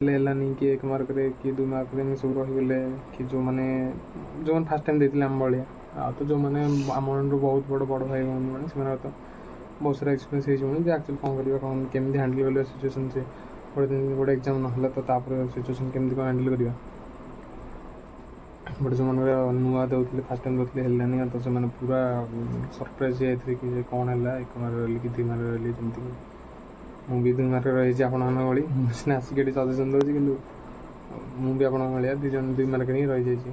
ହେଲାନି କି 1 ମାର୍କରେ କି 2 ମାର୍କରେ ଏମିତି ସବୁ ରହିଗଲେ କି ଯେଉଁମାନେ ଯେଉଁମାନେ ଫାର୍ଷ୍ଟ ଟାଇମ୍ ଦେଇଥିଲେ ଆମ ଭଳିଆ। ଆଉ ତ ଯେଉଁମାନେ ଆମଠୁ ବହୁତ ବଡ଼ ବଡ଼ ଭାଇ ଭଉଣୀମାନେ, ସେମାନଙ୍କର ତ ବହୁତ ସାରା ଏକ୍ସପିରିଏନ୍ସ ହେଇଯିବଣି ଯେ ଆକ୍ଚୁଆଲି କ'ଣ କରିବା, କ'ଣ କେମିତି ହ୍ୟାଣ୍ଡେଲ୍ କରିବା ସିଚୁଏସନ୍। ସେ ଗୋଟେ ଦିନ ଗୋଟେ ଏକ୍ଜାମ୍ ନହେଲା ତ ତାପରେ ସିଚୁଏସନ୍ କେମିତି କ'ଣ ହ୍ୟାଣ୍ଡେଲ୍ କରିବା। ବଟ୍ ଯେଉଁମାନଙ୍କର ନୂଆ ଦେଉଥିଲେ, ଫାର୍ଷ୍ଟ ଟାଇମ୍ ଦେଉଥିଲେ, ହେଲାନି, ତ ସେମାନେ ପୁରା ସରପ୍ରାଇଜ୍ ହେଇଯାଇଥିଲେ କି ଯେ କ'ଣ ହେଲା, 1 ମାର୍କ ରହିଲି କି 2 ମାର୍କ ରହିଲି। ଯେମିତିକି ମୁଁ ବି 2 ମାର୍କ ରହିଛି ଆପଣମାନଙ୍କ ଭଳି। ମୁଁ ସିନା ଆସିକି ଏଠି ସଜେସନ୍ ଦେଉଛି, କିନ୍ତୁ ମୁଁ ବି ଆପଣଙ୍କ ଭଳିଆ ଦୁଇ ଜଣ 2 ମାର୍କରେ ହିଁ ରହିଯାଇଛି।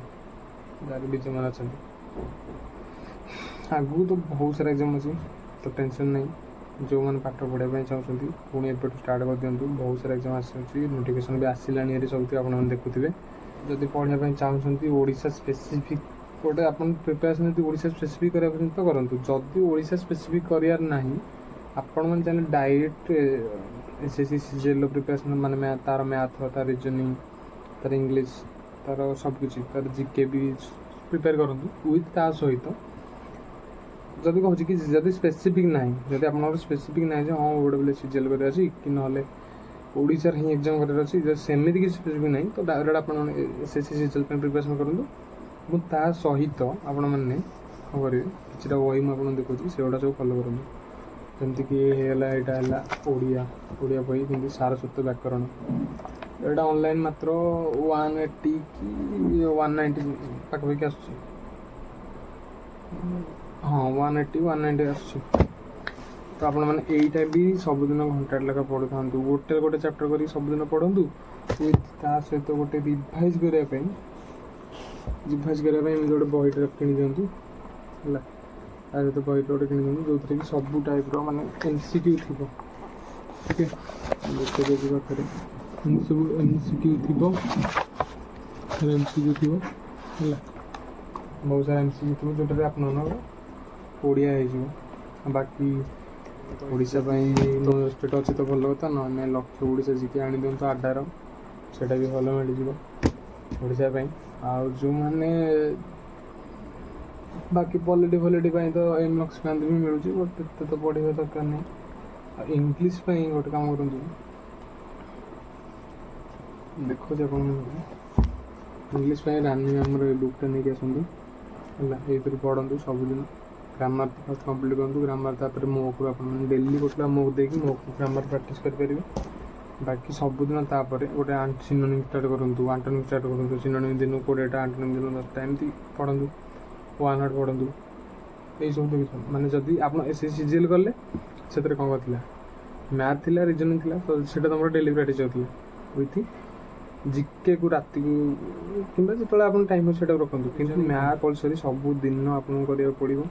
ଯାହାର ବି ଯେଉଁମାନେ ଅଛନ୍ତି, ଆଗକୁ ତ ବହୁତ ସାରା ଏକ୍ଜାମ୍ ଅଛି, ତ ଟେନସନ୍ ନାହିଁ। ଯେଉଁମାନେ ପାଠ ପଢ଼ିବା ପାଇଁ ଚାହୁଁଛନ୍ତି, ପୁଣି ଏବେଠୁ ଷ୍ଟାର୍ଟ କରିଦିଅନ୍ତୁ। ବହୁତ ସାରା ଏକ୍ଜାମ୍ ଆସୁଛି, ନୋଟିଫିକେସନ୍ ବି ଆସିଲାଣି ଏଠି, ସବୁଥିରେ ଆପଣମାନେ ଦେଖୁଥିବେ। ଯଦି ପଢ଼ିବା ପାଇଁ ଚାହୁଁଛନ୍ତି ଓଡ଼ିଶା ସ୍ପେସିଫିକ୍ ଗୋଟେ, ଆପଣ ପ୍ରିପାରେସନ୍ ଯଦି ଓଡ଼ିଶା ସ୍ପେସିଫିକ୍ କରିବା ପାଇଁ ତ କରନ୍ତୁ। ଯଦି ଓଡ଼ିଶା ସ୍ପେସିଫିକ୍ କରିବାର ନାହିଁ, ଆପଣମାନେ ଚାହିଁଲେ ଡାଇରେକ୍ଟ ଏସ୍ଏସ୍ସି ସିଜିଏଲ୍ର ପ୍ରିପାରେସନ୍, ମାନେ ତାର ମ୍ୟାଥ୍, ତାର ରିଜନିଂ, ତାର ଇଂଲିଶ, ତାର ସବୁକିଛି, ତାର ଜିକେ ବି ପ୍ରିପେୟାର କରନ୍ତୁ। ୱିଥ୍ ତା ସହିତ ଯଦି କହୁଛି କି ଯଦି ସ୍ପେସିଫିକ୍ ନାହିଁ, ଯଦି ଆପଣଙ୍କର ସ୍ପେସିଫିକ୍ ନାହିଁ ଯେ ହଁ, ଗୋଟେ ସିଜିଏଲ୍ କରିବାର ଅଛି କି ନହେଲେ ଓଡ଼ିଶାରେ ହିଁ ଏକ୍ଜାମ୍ କରିବାର ଅଛି, ଯଦି ସେମିତି କିଛି ସ୍ପେସିଫିକ୍ ନାହିଁ, ତ ଡାଇରେକ୍ଟ ଆପଣ ଏସ୍ଏସ୍ସି ସିଜିଏଲ୍ ପାଇଁ ପ୍ରିପାରେସନ୍ କରନ୍ତୁ। ଏବଂ ତା ସହିତ ଆପଣମାନେ କ'ଣ କରିବେ, କିଛିଟା ବହି ମୁଁ ଆପଣଙ୍କୁ ଦେଖାଉଛି, ସେଗୁଡ଼ା ସବୁ ଫଲୋ କରନ୍ତୁ। ଯେମିତିକି ହେଇଗଲା, ଏଇଟା ହେଲା ଓଡ଼ିଆ ଓଡ଼ିଆ ବହି, ଯେମିତି ସାରସ୍ୱତ ବ୍ୟାକରଣ। ଏଇଟା ଅନଲାଇନ୍ ମାତ୍ର 180 କି 190 ପାଖାପାଖି ଆସୁଛି। ହଁ, 180, 190 ଆସୁଛି। ତ ଆପଣମାନେ ଏଇଟା ବି ସବୁଦିନ ଘଣ୍ଟାଟେ ଲେଖା ପଢ଼ୁଥାନ୍ତୁ। ଗୋଟେ ଗୋଟେ ଚାପ୍ଟର କରିକି ସବୁଦିନ ପଢ଼ନ୍ତୁ। ୱିଥ୍ ତା ସହିତ ଗୋଟେ ରିଭାଇଜ୍ କରିବା ପାଇଁ ଏମିତି ଗୋଟେ ବହିଟା କିଣି ଦିଅନ୍ତୁ। ହେଲା, ତା ସହିତ ବହିଟା ଗୋଟେ କିଣି ଦିଅନ୍ତୁ, ଯେଉଁଥିରେ କି ସବୁ ଟାଇପ୍ର ମାନେ ଏମ୍ସିକ୍ୟୁ ଥିବ। ଓକେ, ଦେଖେଇ ପାଖରେ ଏମିତି ସବୁ ଏମ୍ସିକ୍ୟୁ ଥିବ, ଏମ୍ସିକ୍ୟୁ ଥିବ। ହେଲା, ବହୁତ ସାରା ଏମ୍ସିକ୍ୟୁ ଥିବ, ଯେଉଁଟାରେ ଆପଣଙ୍କର ଓଡ଼ିଆ ହେଇଯିବ। ବାକି ଓଡ଼ିଶା ପାଇଁ ଷ୍ଟେଟ୍ ଅଛି ତ ଭଲ କଥା, ନହେଲେ ଲକ୍ଷ୍ୟ ଓଡ଼ିଶା ଜିକେ ଆଣି ଦିଅନ୍ତୁ ଆଡ୍ଡାର, ସେଇଟା ବି ଭଲ ମିଳିଯିବ ଓଡ଼ିଶା ପାଇଁ। ଆଉ ଯେଉଁମାନେ ବାକି ପଲିଟି ଫଲିଟି ପାଇଁ ତ ଏମ୍ ଲକ୍ଷ୍ମୀକାନ୍ତ ବି ମିଳୁଛି, ବଟ୍ ଏତେ ତ ପଢ଼ିବା ଦରକାର ନାହିଁ। ଆଉ ଇଂଲିଶ ପାଇଁ ଗୋଟେ କାମ କରନ୍ତୁ, ଦେଖୁଛି ଆପଣମାନଙ୍କୁ। ଇଂଲିଶ ପାଇଁ ରାନୀ ମ୍ୟାମ୍ର ଏ ବୁକ୍ଟା ନେଇକି ଆସନ୍ତୁ। ହେଲା, ଏଇଥିରୁ ପଢ଼ନ୍ତୁ ସବୁଦିନ। ଗ୍ରାମାର ତ ଫାର୍ଷ୍ଟ କମ୍ପ୍ଲିଟ୍ କରନ୍ତୁ ଗ୍ରାମାର, ତାପରେ ମୋକ୍ରୁ ଆପଣମାନେ ଡେଲି ଗୋଟେ ମୋକ୍ ଦେଇକି ମୋକ୍ ଗ୍ରାମାର ପ୍ରାକ୍ଟିସ୍ କରିପାରିବେ। ବାକି ସବୁଦିନ ତାପରେ ଗୋଟେ ସିନୋନିମ୍ ଷ୍ଟାର୍ଟ କରନ୍ତୁ, ଆଣ୍ଟୋନିମ୍ ଷ୍ଟାର୍ଟ କରନ୍ତୁ। ସିନୋନିମ୍ ଦିନକୁ 20ଟା, ଆଣ୍ଟୋନିମ୍ ଦିନକୁ 10ଟା, ଏମିତି ପଢ଼ନ୍ତୁ। ୱାନ୍ ୱାର୍ଡ଼ ପଢ଼ନ୍ତୁ। ଏଇସବୁ ଦେଖୁଛନ୍ତି, ମାନେ ଯଦି ଆପଣ ଏସ୍ଏସ୍ସି ସିଜିଏଲ୍ କଲେ, ସେଥିରେ କ'ଣ କରିଥିଲା? ମ୍ୟାଥ୍ ଥିଲା, ରିଜନିଂ ଥିଲା, ତ ସେଇଟା ତୁମର ଡେଲି ପ୍ରାକ୍ଟିସ୍ ହେଉଥିଲା। ୱିଥ୍ ଜିକେକୁ ରାତିକୁ କିମ୍ବା ଯେତେବେଳେ ଆପଣ ଟାଇମ୍ ଅଛି, ସେଇଟାକୁ ରଖନ୍ତୁ। କିନ୍ତୁ ମ୍ୟାଥ୍ କମ୍ପଲସରି ସବୁଦିନ ଆପଣଙ୍କୁ କରିବାକୁ ପଡ଼ିବ,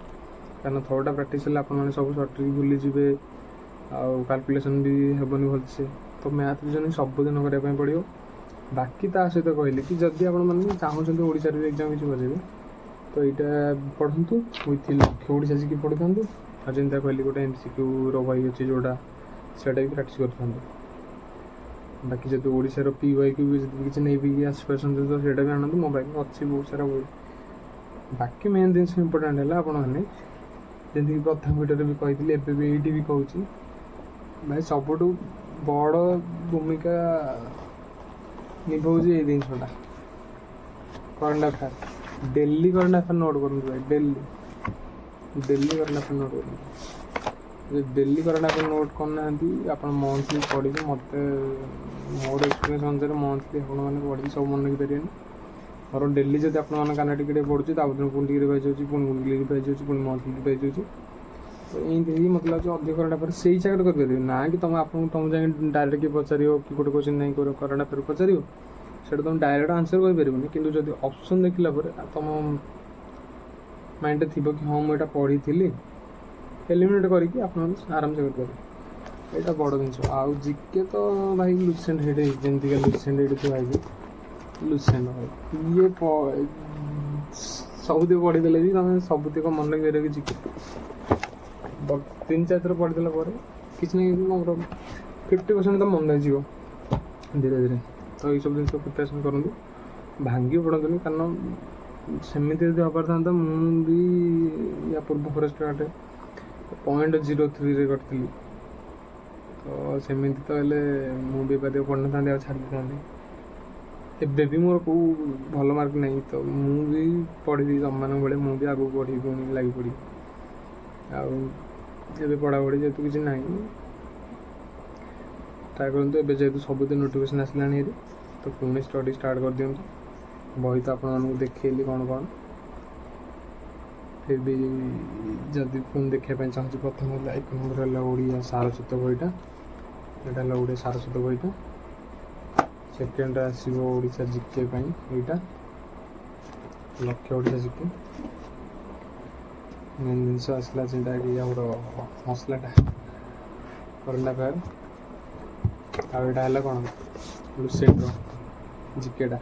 କାରଣ ଥରଟା ପ୍ରାକ୍ଟିସ୍ ହେଲେ ଆପଣମାନେ ସବୁ ସର୍ଟ ଟ୍ରିକ୍ ଭୁଲିଯିବେ ଆଉ କାଲକୁଲେସନ୍ ବି ହେବନି ଭଲସେ। ତ ମ୍ୟାଥ୍, ରିଜନିଂ ସବୁଦିନ କରିବା ପାଇଁ ପଡ଼ିବ। ବାକି ତା ସହିତ କହିଲି କି ଯଦି ଆପଣମାନେ ଚାହୁଁଛନ୍ତି ଓଡ଼ିଶାରେ ବି ଏକ୍ଜାମ୍ କିଛି ବଜେଇବେ, ତ ଏଇଟା ପଢ଼ନ୍ତୁ, ୱିଥ୍ ଲକ୍ଷ୍ୟ ଓଡ଼ିଶା ଜିକେ ପଢ଼ିଥାନ୍ତୁ। ଆଉ ଯେମିତି କହିଲି, ଗୋଟେ ଏମ୍ସିକ୍ୟୁର ବହି ଅଛି ଯେଉଁଟା, ସେଇଟା ବି ପ୍ରାକ୍ଟିସ୍ କରିଥାନ୍ତୁ। ବାକି ଯଦି ଓଡ଼ିଶାର ପିୱାଇକ୍ୟୁ ବି ଯଦି କିଛି ନେଇକି ଆସିପାରୁଛନ୍ତି, ତ ସେଇଟା ବି ଆଣନ୍ତୁ। ମୋ ପାଖରେ ଅଛି ବହୁତ ସାରା ବହି। ବାକି ମେନ୍ ଜିନିଷ ଇମ୍ପୋର୍ଟାଣ୍ଟ ହେଲା, ଆପଣମାନେ ଯେମିତିକି ପ୍ରଥମ ଭିଡ଼ିଓରେ ବି କହିଥିଲି, ଏବେ ବି ଏଇଠି ବି କହୁଛି ଭାଇ, ସବୁଠୁ ବଡ଼ ଭୂମିକା ନିଭାଉଛି ଏଇ ଜିନିଷଟା, current affair. Daily current affair note କରନ୍ତୁ ଭାଇ, daily daily current affair note କରନ୍ତୁ। ଯଦି ଡେଲି କରେଣ୍ଟ ଆଫେୟାର୍ ନୋଟ୍ କରୁନାହାନ୍ତି, ଆପଣ ମନ୍ଥଲି ପଢ଼ିକି, ମୋତେ ମୋର ଏକ୍ସପିରିଏନ୍ସ ଅନୁସାରେ ମନ୍ଥଲି ଆପଣମାନେ ପଢ଼ିକି ସବୁ ମନେ ରଖିପାରିବେନି। ମୋର ଡେଲି ଯଦି ଆପଣମାନଙ୍କ କାନରେ ଟିକେ ଟିକେ ପଢ଼ୁଛି, ତା ପରଦିନ ପୁଣି ଟିକେ ରିଭାଇଜ୍ ହେଉଛି, ପୁଣି ୱିକଲି ରିଭାଇଜ୍ ହେଉଛି, ପୁଣି ମନ୍ଥଲି ରିଭାଇଜ୍ ହେଉଛି। ତ ଏମିତି ହେଇକି ମୋତେ ଲାଗୁଛି ଅଧିକ କରେଣ୍ଟ ଆଫେୟାର୍ ସେଇ ଜାଗାରେ କରିପାରିବେ ନା କି ତୁମେ ଆପଣଙ୍କୁ ତୁମ ଯାଇକି ଡାଇରେକ୍ଟ କିଏ ପଚାରିବ କି ଗୋଟେ କୋଶ୍ଚିନ୍ ନାହିଁ, କରେଣ୍ଟ ଆଫେୟାର୍ ପଚାରିବ, ସେଇଟା ତୁମେ ଡାଇରେକ୍ଟ ଆନ୍ସର୍ କହିପାରିବନି। କିନ୍ତୁ ଯଦି ଅପସନ୍ ଦେଖିଲା ପରେ ତୁମ ମାଇଣ୍ଡରେ ଥିବ କି ହଁ, ମୁଁ ଏଇଟା ପଢ଼ିଥିଲି, ଏଲିମିନେଟ୍ କରିକି ଆପଣ ଆରାମସେ କରିପାରିବେ। ଏଇଟା ବଡ଼ ଜିନିଷ। ଆଉ ଜିକେ ତ ଭାଇ ଲୁସେଣ୍ଟ ହେଇଠି, ଯେମିତିକା ଲୁସେଣ୍ଟ ଏଇଠି ଥୁଆ ହେଇଛି। ଲୁସେଣ୍ଟ ଭାଇ ଇଏ ସବୁତିକ ପଢ଼ିଦେଲେ ବି ତମେ ସବୁତିକ ମନେ ରଖିପାରିବ କି ଜିକେ ତିନି ଚାରି ଥର ପଢ଼ିଦେଲା ପରେ କିଛି ନା କିଛି ତମର 50% ତ ମନେ ରହିଯିବ ଧୀରେ ଧୀରେ। ତ ଏଇସବୁ ଜିନିଷ ପ୍ରିପାରେସନ୍ କରନ୍ତୁ, ଭାଙ୍ଗି ପଡ଼ନ୍ତୁନି। କାରଣ ସେମିତି ଯଦି ହେବାର ଥାନ୍ତା, ମୁଁ ବି ୟା ପୂର୍ବ ଫରେଷ୍ଟ ଗାର୍ଡ଼ରେ 0.03ରେ କରିଥିଲି। ତ ସେମିତି ତ ହେଲେ ମୁଁ ବି ଏବେ ପଢ଼ିନଥାନ୍ତି ଆଉ ଛାଡ଼ି ଦେଇଥାନ୍ତି। ଏବେ ବି ମୋର କେଉଁ ଭଲ ମାର୍କ ନାହିଁ, ତ ମୁଁ ବି ପଢ଼ିବି ତମମାନଙ୍କ ଭଳିଆ। ମୁଁ ବି ଆଗକୁ ପଢ଼ିବି, ପୁଣି ଲାଗି ପଡ଼ିବି। ଆଉ ଏବେ ପଢ଼ାପଢ଼ି ଯେହେତୁ କିଛି ନାହିଁ, ଟ୍ରାଏ କରନ୍ତୁ। ଏବେ ଯେହେତୁ ସବୁଦିନ ନୋଟିଫିକେସନ୍ ଆସିଲାଣି ହେରି, ତ ପୁଣି ଷ୍ଟଡ଼ି ଷ୍ଟାର୍ଟ କରିଦିଅନ୍ତୁ। ବହି ତ ଆପଣମାନଙ୍କୁ ଦେଖେଇଲି କ'ଣ କ'ଣ। ଫିର୍ ବି ଯଦି ପୁଣି ଦେଖିବା ପାଇଁ ଚାହୁଁଛି, ପ୍ରଥମ ହେଲା, ଏକ ନମ୍ବର ହେଲା ଓଡ଼ିଆ ସାରସ୍ୱତ ବହିଟା। ଏଇଟା ହେଲା ଓଡ଼ିଆ ସାରସ୍ୱତ ବହିଟା। ସେକେଣ୍ଡ ଆସିବ ଓଡ଼ିଶା ଜିକେ ପାଇଁ ଏଇଟା ଲକ୍ଷ୍ୟ ଓଡ଼ିଶା ଜିକେ। ମେନ୍ ଜିନିଷ ଆସିଲା ଯେନ୍ଟାକି ଆମର ମସଲାଟା, କରେଣ୍ଟ ଆଫେୟାର। ଆଉ ଏଇଟା ହେଲା କ'ଣ, ଲୁସେଣ୍ଟର ଜିକେଟା।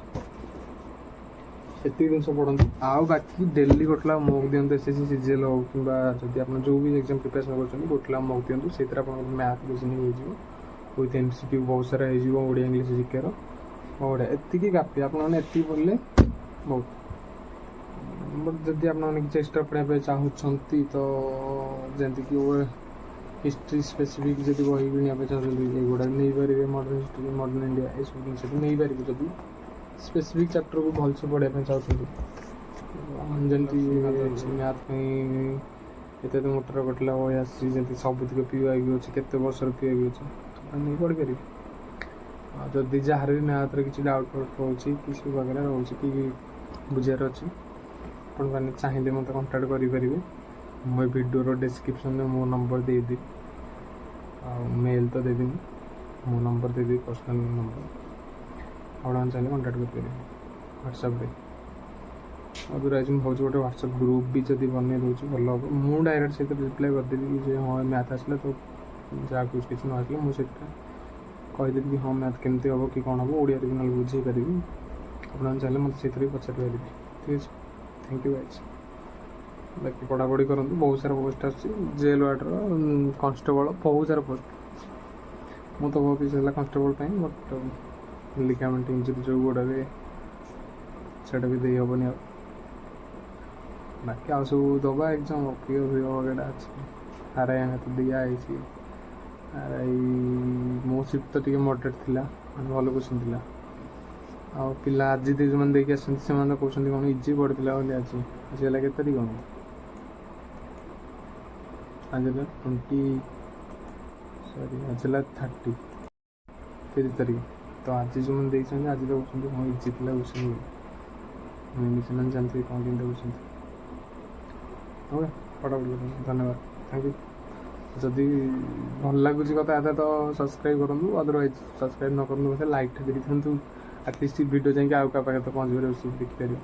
ଏତିକି ଜିନିଷ ପଢ଼ନ୍ତୁ। ଆଉ ବାକି ଡେଲି ଗୋଟେ ଲେଖା ମକ୍ ଦିଅନ୍ତୁ। ଏସ୍ଏସ୍ସି ସିଜିଏଲ୍ ହଉ କିମ୍ବା ଯଦି ଆପଣ ଯେଉଁ ବି ଏକ୍ଜାମ୍ ପ୍ରିପାରେସନ୍ କରୁଛନ୍ତି, ଗୋଟେ ଲେଖା ମକ୍ ଦିଅନ୍ତୁ। ସେଇଥିରେ ଆପଣଙ୍କର ମ୍ୟାଥ୍ ରିଜନିଂ ହେଇଯିବ, ୱିଥ୍ ଏମ୍ସିକ୍ୟୁ ବହୁତ ସାରା ହେଇଯିବ, ଓଡ଼ିଆ, ଇଂଲିଶ, ଜିକେର ବଢ଼ିଆ। ଏତିକି କାଫି। ଆପଣମାନେ ଏତିକି ପଢ଼ିଲେ ବହୁତ। ବଟ୍ ଯଦି ଆପଣମାନେ କିଛି ଏକ୍ସଟ୍ରା ପଢ଼ିବା ପାଇଁ ଚାହୁଁଛନ୍ତି, ତ ଯେମିତିକି ହିଷ୍ଟ୍ରି ସ୍ପେସିଫିକ୍ ଯଦି ବହି କିଣିବା ପାଇଁ ଚାହୁଁଛନ୍ତି, ଏଗୁଡ଼ା ନେଇପାରିବେ। ମଡ଼ର୍ଣ୍ଣ ହିଷ୍ଟ୍ରି, ମଡ଼ର୍ଣ୍ଣ ଇଣ୍ଡିଆ, ଏସବୁ ଜିନିଷ ବି ନେଇପାରିବେ, ଯଦି ସ୍ପେସିଫିକ୍ ଚାପ୍ଟରକୁ ଭଲସେ ପଢ଼ିବା ପାଇଁ ଚାହୁଁଛନ୍ତି। ଯେମିତି ମ୍ୟାଥ୍ ପାଇଁ ଏତେ ଏତେ ମୋଟର କଟିଲା ବହି ଆସିଛି, ଯେମିତି ସବୁତିକ ପିୱାଇକ୍ୟୁ ଅଛି, କେତେ ବର୍ଷର ପିୱାଇକ୍ୟୁ ଅଛି, ଆପଣ ନେଇ ପଢ଼ିପାରିବେ। ଆଉ ଯଦି ଯାହାର ବି ମ୍ୟାଥ୍ରେ କିଛି ଡାଉଟ୍ ଫାଉଟ୍ ରହୁଛି, କିଛି ବଗେରା ରହୁଛି କି ବୁଝିବାର ଅଛି, ଆପଣମାନେ ଚାହିଁଲେ ମୋତେ କଣ୍ଟାକ୍ଟ କରିପାରିବେ। ମୁଁ ଏ ଭିଡ଼ିଓର ଡେସ୍କ୍ରିପସନ୍ରେ ମୋ ନମ୍ବର ଦେଇଦେବି। ଆଉ ମେଲ୍ ତ ଦେବିନି, ମୋ ନମ୍ବର ଦେଇଦେବି, ପର୍ସନାଲ୍ ନମ୍ବର। ଆପଣମାନେ ଚାହିଁଲେ କଣ୍ଟାକ୍ଟ କରିପାରିବେ ହ୍ୱାଟ୍ସଆପ୍ରେ। ଅଦରୱାଇଜ୍ ମୁଁ ଭାବୁଛି ଗୋଟେ ହ୍ୱାଟ୍ସଆପ୍ ଗ୍ରୁପ୍ ବି ଯଦି ବନେଇ ଦେଉଛି, ଭଲ ହେବ। ମୁଁ ଡାଇରେକ୍ଟ ସେଥିରେ ରିପ୍ଲାଏ କରିଦେବି କି ଯେ ହଁ, ମ୍ୟାଥ୍ ଆସିଲା ତ ଯାହାକୁ କିଛି ନ ଆସିଲେ ମୁଁ ସେଥିରେ କହିଦେବି କି ହଁ, ମ୍ୟାଥ୍ କେମିତି ହେବ କି କ'ଣ ହେବ, ଓଡ଼ିଆରେ ବି ନହେଲେ ବୁଝେଇ ପାରିବି। ଆପଣମାନେ ଚାହିଁଲେ ମୋତେ ସେଥିରେ ବି ପଚାରି ପାରିବେ। ଠିକ୍ ଅଛି, thank you guys. ବାକି ପଢ଼ାପଢ଼ି କରନ୍ତୁ। ବହୁତ ସାରା ପୋଷ୍ଟ ଆସୁଛି, ଜେଲ୍ ୱାର୍ଡ଼ର, କନଷ୍ଟେବଳ, ବହୁତ ସାରା ପୋଷ୍ଟ। ମୁଁ ତ ବହୁତ କିଛି ହେଲା କନଷ୍ଟେବଳ ପାଇଁ, ବଟ୍ ଲିଗାମେଣ୍ଟ ଇଞ୍ଜୁରି ଯେଉଁ ଗୋଡ଼ରେ, ସେଇଟା ବି ଦେଇ ହେବନି। ଆଉ ବାକି ଆଉ ସବୁ ଦେବା ଏକ୍ଜାମ୍, ପିଓ ଫିଓ ବଗେରା ଅଛି। ଆର୍ I ତ ଦିଆ ହେଇଛି। ଆର୍ I ମୋ ସିଫ୍ଟ ତ ଟିକେ ମଡରେଟ୍ ଥିଲା, ମାନେ ଭଲ କୋଶ୍ଚିନ୍ ଥିଲା। ଆଉ ପିଲା ଆଜି ଯେଉଁମାନେ ଦେଇକି ଆସିଛନ୍ତି, ସେମାନେ ତ କହୁଛନ୍ତି କ'ଣ ଇଜି ପଡ଼ିଥିଲା ବୋଲି। ଆଜି ହେଲା କେତେ ତାରିଖ? ଆଜି ହେଲା 20, ସରି, ଆଜି ହେଲା 30, 30 ତାରିଖ। ତ ଆଜି ଯେଉଁମାନେ ଦେଇଛନ୍ତି, ଆଜି ତ କହୁଛନ୍ତି ହଁ, ଇଜି ଥିଲା କୋଶ୍ଚିନ୍ ବୋଲି। ସେମାନେ ଜାଣିଥିବେ କ'ଣ କେମିତି ଦେଉଛନ୍ତି। ଓକେ, ପଢ଼ାପଢ଼ି କରନ୍ତୁ। ଧନ୍ୟବାଦ, thank you. ଯଦି ଭଲ ଲାଗୁଛି କଥାବାର୍ତ୍ତା, ତ ସବସ୍କ୍ରାଇବ୍ କରନ୍ତୁ। ଅଦରୱାଇଜ୍ ସବସ୍କ୍ରାଇବ୍ ନ କରନ୍ତୁ, ମୋତେ ଲାଇକ୍ଟା ଦେଇଦିଅନ୍ତୁ। ଆଟଲିଷ୍ଟ ଭିଡ଼ିଓ ଯାଇକି ଆଉ କାହା ପାଖରେ ତ ପହଞ୍ଚିପାରିବ, ସେ ଦେଖିପାରିବ।